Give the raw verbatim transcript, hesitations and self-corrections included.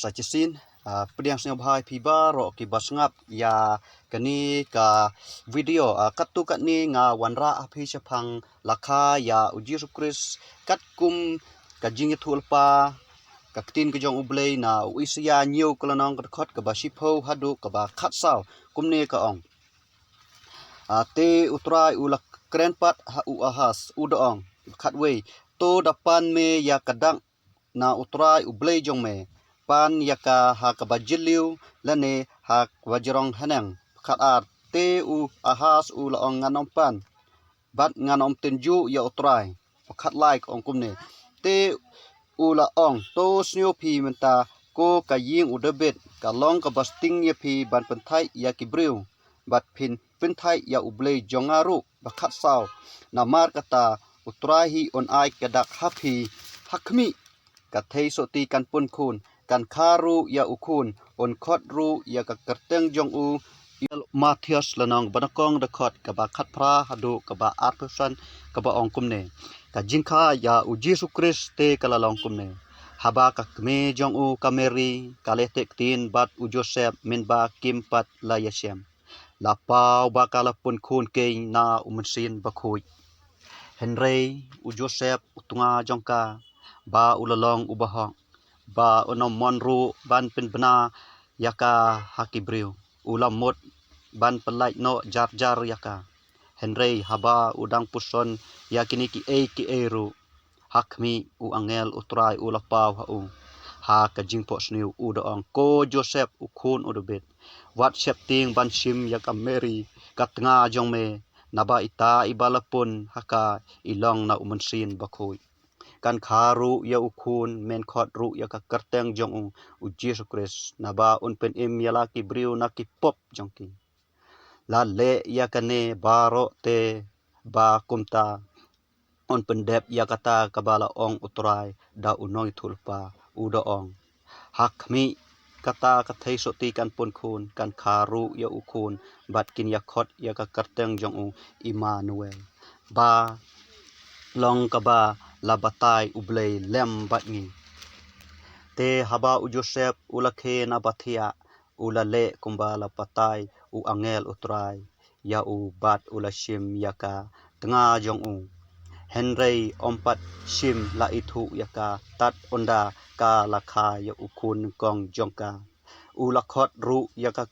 Sa shisien, ah, pdiang sngewbha ïa phi baroh kiba sngap ïa kane ka video, ah, katto katne nga wanrah ha phi shaphang la kha ïa u Jisu Khrist katkum ka jingïathuhlypa, ka ktien ka jong U Blei na u Isaïah hynñiew ka lynnong ka dkhot kaba shiphew haduh kaba khatsaw, kumne ka ong. Ah, te U Trai u la kren pat ha u Ahas, u da ong, khatwei, to da pan me ïa ka dak na U Trai U Blei jong me, pan ïa ka ha kaba jylliew lane ha kaba jrong haneng. Khatar, te u Ahas u la ong, ngan ym pan bad ngan ym tynjuh ïa U Trai. Khatlai ka ong kumne, te u la ong, to sniew phi mynta, ko ka ïing u Dabid, ka long kaba sting ïa phi ban pynthait ïa ki briew, bad phin pynthait ïa U Blei jong nga ruh. Ba khatsaw, namar kata U Trai hi un ai ka dak ha phi, ha khmih, ka theisotti kan pun khun, kan kha ruh ïa u khun, un khot ruh ïa ka kyrteng jong u. Ïa Mathaios lynnong ba nyngkong dkhot kaba khatphra haduh kaba arphew san, kaba ong kumne. Ka jingkha ïa u Jisu Khrist te ka la long kumne. Haba ka kmie jong u ka Mary ka la teh ktien bad u Joseph mynba kim pat la ïashem, la paw ba ka la pun khun keiñ na U Mynsiem Bakhuid. Hynrei u Joseph u tnga jong ka, ba u la long u bahok, ba un ym mon ruh ban pynbna ïa ka ha ki briew. U la mut ban pyllait noh jar jar ïa ka. Hynrei haba u dang puson ïa kine kiei kiei ruh, ha khmih, u angel U Trai u la paw ha u ha ka jingphohsniew, u da ong, ko Joseph u khun u Dabid, wat sheptieng ban shim ïa ka Mary, ka tnga jong me, naba ita iba la pun ha ka i long na U Mynsiem Bakhuid. Kan kha ruh ïa u khun, men khot ruh ïa ka kyrteng jong u, u Jisu Khrist, naba un pynim ïa la ki briew na ki pop jong ki. La leh ïa kane baroh te ba kumta un pyndep ïa kata kaba la ong U Trai da u nongïathuhlypa, u da ong, ha khmih, kata ka theisotti kan pun khun, kan kha ruh ïa u khun, bad kin ïakhot ïa ka kyrteng jong u Immanuel, ba long kaba la batai U Blei lem bad ngi. Te haba u Joseph u la khe na ba thiah, u la leh kumba la batai u angel U Trai ïa u bad u la shim ïa ka tnga jong u. Hynrei ym pat shym la ithuh ïa ka tad ynda ka la kha ïa u khun nyngkong jong ka. U la khot ruh ïa ka